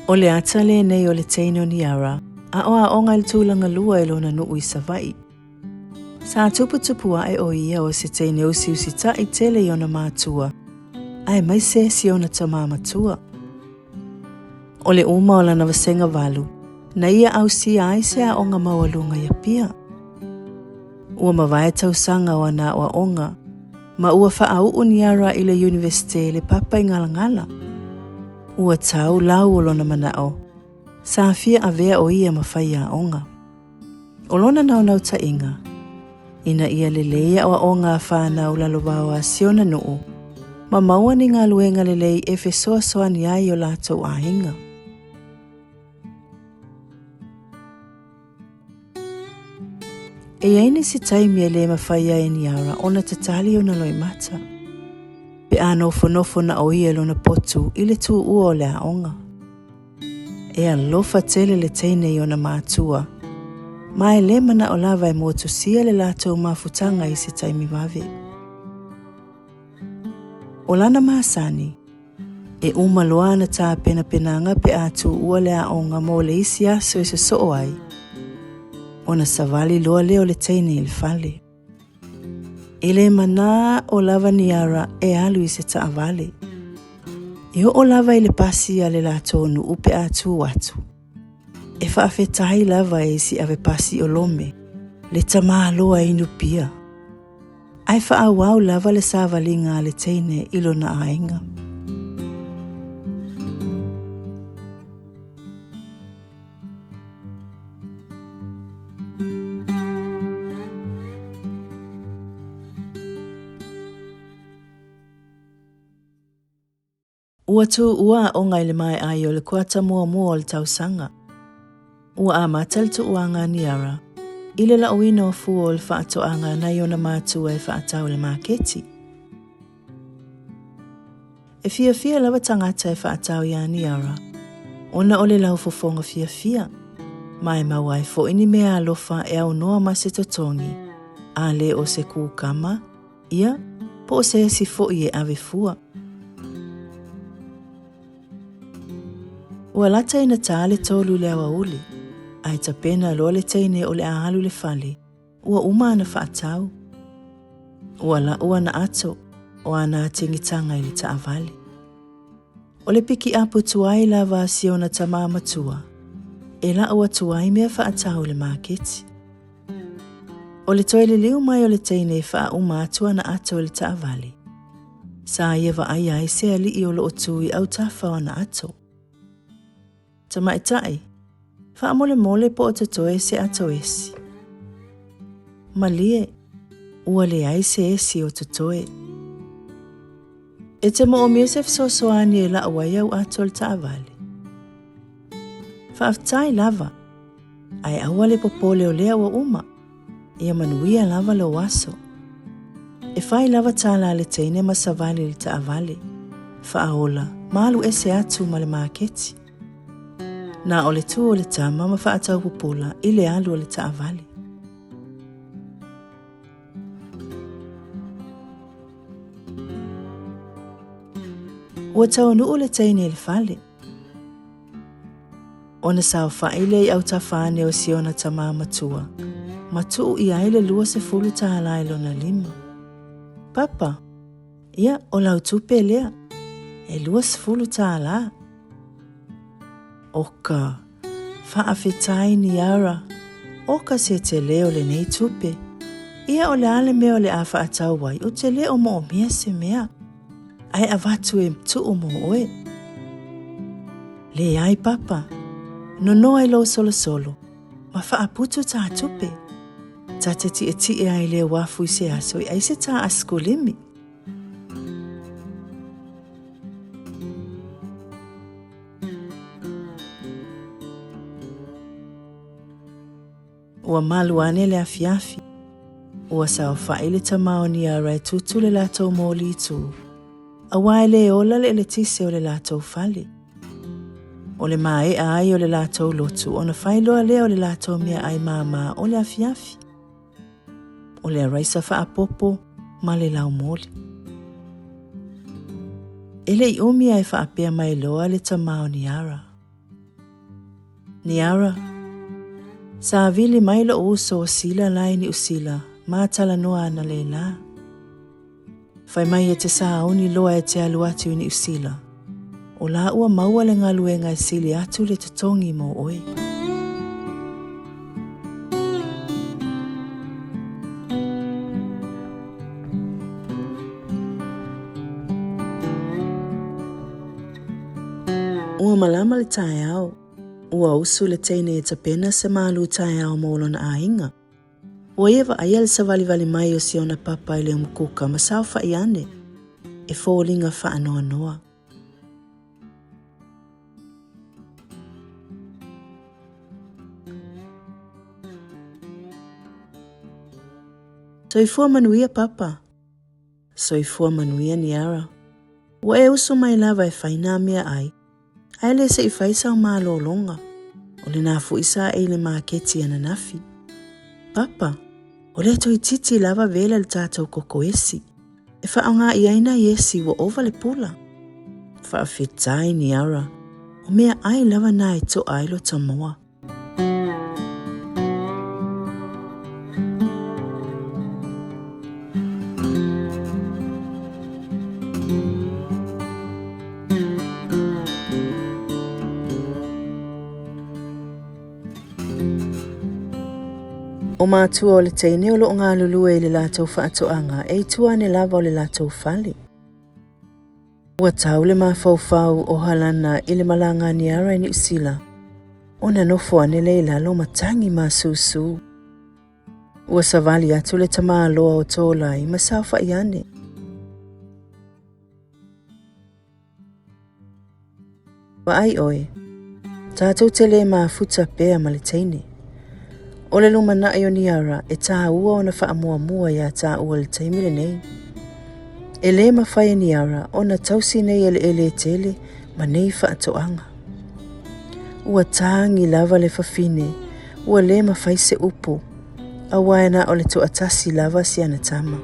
O le ata lenei o le teine o Niara, a o aoga i le tulaga lua i lona nuu i Savaii. Sa tuputupu ae o ia o se teine usiusitaʻi tele i ona matua, aemaise si ona tamā matua. O le uma o lana vasega valu, na ia ausia ai se aoga maualuga i Apia. Ua mavae tausaga o ana aoaoga, ma ua faauu Niara i le Iunivesite i le papa i Galagala. Ua tau lau o lona manao, sa fia avea o ia ma faiaoga. O lona naunautaiga, ina ia lelei aoaoga a fanau lalovaoa a si ona nuu, ma maua ni galuega lelei e fesoasoani ai i o latou aiga. E i ai nisi taimi e le mafai ai e Niara ona tatali ona loimata, pe a nofonofo na o ia i lona potu i le tuua o le aoga. E alofa tele le teine i ona matua, ma e le manao lava e motusia le latou mafutaga i se taimi vave. O lana masani, e uma loa ana tapenapenaga pe a tuua le aoga mo le isi aso e sosoo ai, ona savali loa lea o le teine i le fale. E le manao lava Niara e alu i se taavale. E oo lava i le pasi a le latou nuu pe a tu atu. E faafetai lava e isi ave pasi o Lome, le tamāloa inu pia. Ae faaauau lava le savaliga a le teine i lona aiga. Ua tuua aoga i le maea ai o le kuata muamua o le tausaga. Ua amata le tuuaga a Niara i le lauina o fua o le faatoaga nai ona matua e faatau i le maketi. E fiafia lava tagata e faatau iā Niara ona o le laufofoga fiafia, ma e maua ai foi ni mea alofa e aunoa ma se totogi, a le o se kūkama, ia, po o se isi foi e ave fua. Ua lata ina tā le tolu i le aoauli, ae tapena loa le teine o le a alu i le fale, ua uma ana faatau. Ua lau ana ato o ana atigitaga i le taavale. O le pikiapu tuai lava a si ona tamā matua, e lau atu ai mea faatau i le maketi. O le toe liliu mai o le teine e faauma atu ana ato i le taavale, sa ia vaaia ai se alii o lo o tu i autafa o ana ato. Tamaitai, faamolemole po o totoe se ato esi. Malie, ua leai se esi o totoe. E te moomia se fesoasoani e lau ai au ato i le taavale. Faafetai lava, ae aua le popole o lea ua uma. Ia manuia lava lou aso. E fai lava tala a le teine ma savali i le taavale, faaola ma alu ese atu ma le maketi. Na o le tu o le tama ma faatau pupula i le alu o le taavale. Ua taunuu le teine i le fale. Ona saofai lea i autafa ane o si ona tamā matua, ma tuu i ai le 20 tālā i lona lima. Papa, ia, o lau tupe lea, e 20 tālā. Oka, faafetai Niara, oka se tele o lenei tupe. Ia o le a le mea o le a faatau ai, ou te le o moomia se mea. Ae avatu e tuu mo oe. Leai Papa, nonoa i lou solosolo, ma faaputu tā tupe. Ta te tietie ai i le uafu i se aso i ai se tā asikulimi. Ua malu ane le afiafi. Ua saofai le tama o Niara e tutu le latou moli i tū, aua e le ola le eletise o le latou fale. O le maea ai o le latou lotu ona fai loa lea o le latou meaai māmā o le afiafi. O le araisa faapopo ma le laumoli. E le i umi ae faapea mai loa le tama o Niara. Niara, Sa vili mai loʻu uso o Sila la i Niu Sila ma talanoa analēlā. Fai mai e te sauni loa e te alu atu i Niu Sila. O la ua maua le galuega e sili atu le totogi mo oe. Ua malama le taeao. Ua usu le teine e tapena se malu taeao mo lona aiga. Ua ia vaaia le savalivali mai o si ona papa i le umukuka ma saofaʻi ane e foliga faanoanoa. Soifua manuia, Papa. Soifua manuia, Niara. Ua e usu mai lava e fai nā meaʻai, ae le se i fai sau malōlōga. O lenā foʻi sa e i le maketi ananafi. Papa, o lea toeitiiti lava vela i le tatou koko esi. E faaaoga i ai nai esi ua ova le pula. Faafetai, Niara. O meaʻai lava nā e toʻa ai lota moa. ʻO mātua o le teine o loʻo galulue i le latou faatoaga e i tua ane lava o le latou fale. Ua tau le mafaufau o Halana i le malaga a Niara i Niu Sila, ona nofo ane lea i lalo ma tagi masusu. Ua savali atu le tamāloa o Tolai ma saofaʻi ane. Vaai ʻoe, tatou te lē mafuta pea ma le teine. O le lumanaʻi o Niara e tāua ona faamuamua iā tāua i le taimi lenei. E lē mafai e Niara ona tausi nei eleele e tele ma nei faatoaga. Ua tagi lava le fafine, ua lē mafai se upu, auā e na o le toatasi lava si ana tama.